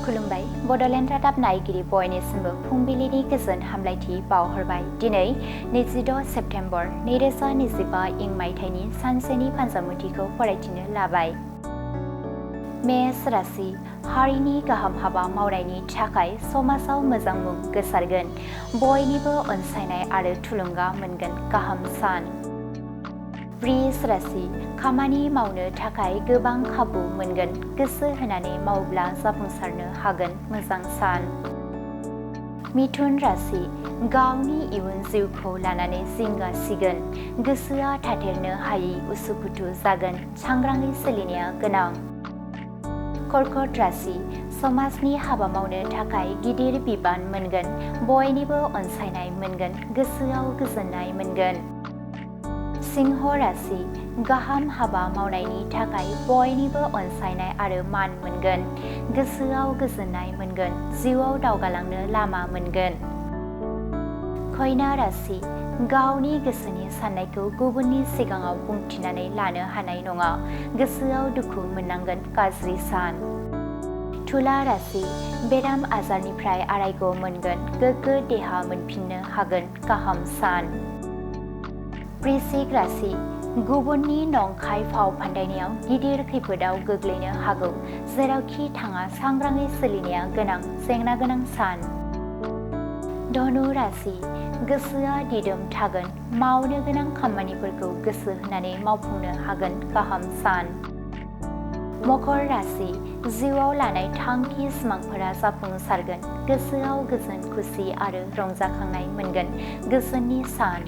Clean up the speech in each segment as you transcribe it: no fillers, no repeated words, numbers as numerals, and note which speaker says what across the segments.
Speaker 1: खुलुमबाय बड'लेण्ड रादाब नायगिरि बयनिसिमबो फुंबिलिनि गोजोन हामलायथि बावहरबाय। दिनै 26 सेप्तेम्बर 2025 इं मायथाइनि सानसेनि फानजामुथिखौ फरायथिनो लाबाय। मेष राशि हारिनि गाहाम हाबा मावनायनि थाखाय समाजाव मोजां मुं गोसारगोन। बयनिबो अनसायनाय आरो थुलुंगा मोनगोन। गाहाम सान। वृष राशि खामानि मावनो थाखाय गोबां खाबु मोनगोन। गोसो होनानै मावब्ला जाफुंसारनो हागोन। मोजां सान। मिथुन राशि गावनि इयुन जिउखौ लानानै जिंगा सिगोन। गोसोआ थाथेरनो हायै उसुखुथु जागोन। सांग्राङै सोलिनाया गोनां। कर्कट राशि समाजनि हाबा मावनो थाखाय गिदिर बिबान मोनगोन। बयनिबो अनसायनाय मोनगोन। गोसोआव गोजोननाय मोनगोन। सिंह राशि गाहाम हाबा मावनायनि थाखाय बयनिबो अनसायनाय आरो मान मोनगोन। गोसोआव गोजोननाय मोनगोन। जिउआव दावगालांनो लामा मोनगोन। कन्या राशि गावनि गोसोनि साननायखौ गुबुननि सिगाङाव बुंथिनानै लानो हानाय नङा। गोसोआव दुखु मोननांगोन। गाज्रि सान। तुला राशि बेराम आजारनिफ्राय आरायग' मोनगोन। गोग्गो देहा मोनफिननो हागोन। गाहाम सान। वृश्चिक राशि गुबुननि नंखाय फाव फान्दायनायाव गिदिर खैफोदाव गोग्लैनो हागौ। जेरावखि थाङा सांग्राङै सोलिनाया गोनां। जेंना गोनां सान। धनु राशि गोसोआ दिदोम थागोन। मावनो गोनां खामानिफोरखौ गोसो होनानै मावफुंनो हागोन। गाहाम सान। मकर राशि जिउआव लानाय थांखि सिमांफोरा जाफुंसारगोन। गोसोआव गोजोन खुसि आरो रंजाखांनाय मोनगोन। गोजोननि सान।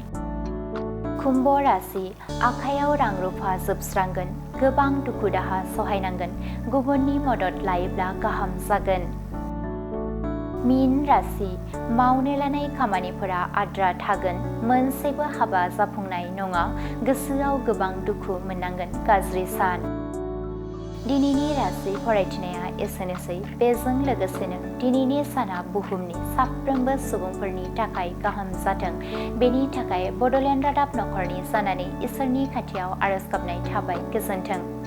Speaker 1: कुम्भ राशि आखायाव रां रुफा जोबस्रांगोन। गोबां दुखु दाहा सहायनांगोन। गुबुननि मदद लायोब्ला गाहाम जागोन। मीन राशि मावनो लानाय खामानिफोरा आद्रा थागोन। मोनसेबो हाबा जाफुंनाय नङा। गोसोआव गोबां दुखु मोननांगोन। गाज्रि सान। दिनैनि राशि फरायथिनाया एसेनोसै। बेजों लोगोसेनो दिनैनि साना बुहुमनि साफ्रोमबो सुबुंफोरनि थाखाय गाहाम जाथों। बेनि थाखाय बड'लेण्ड रादाब नखरनि जानानै इसोरनि खाथियाव आरज गाबनाय थाबाय। गोजोन्थों।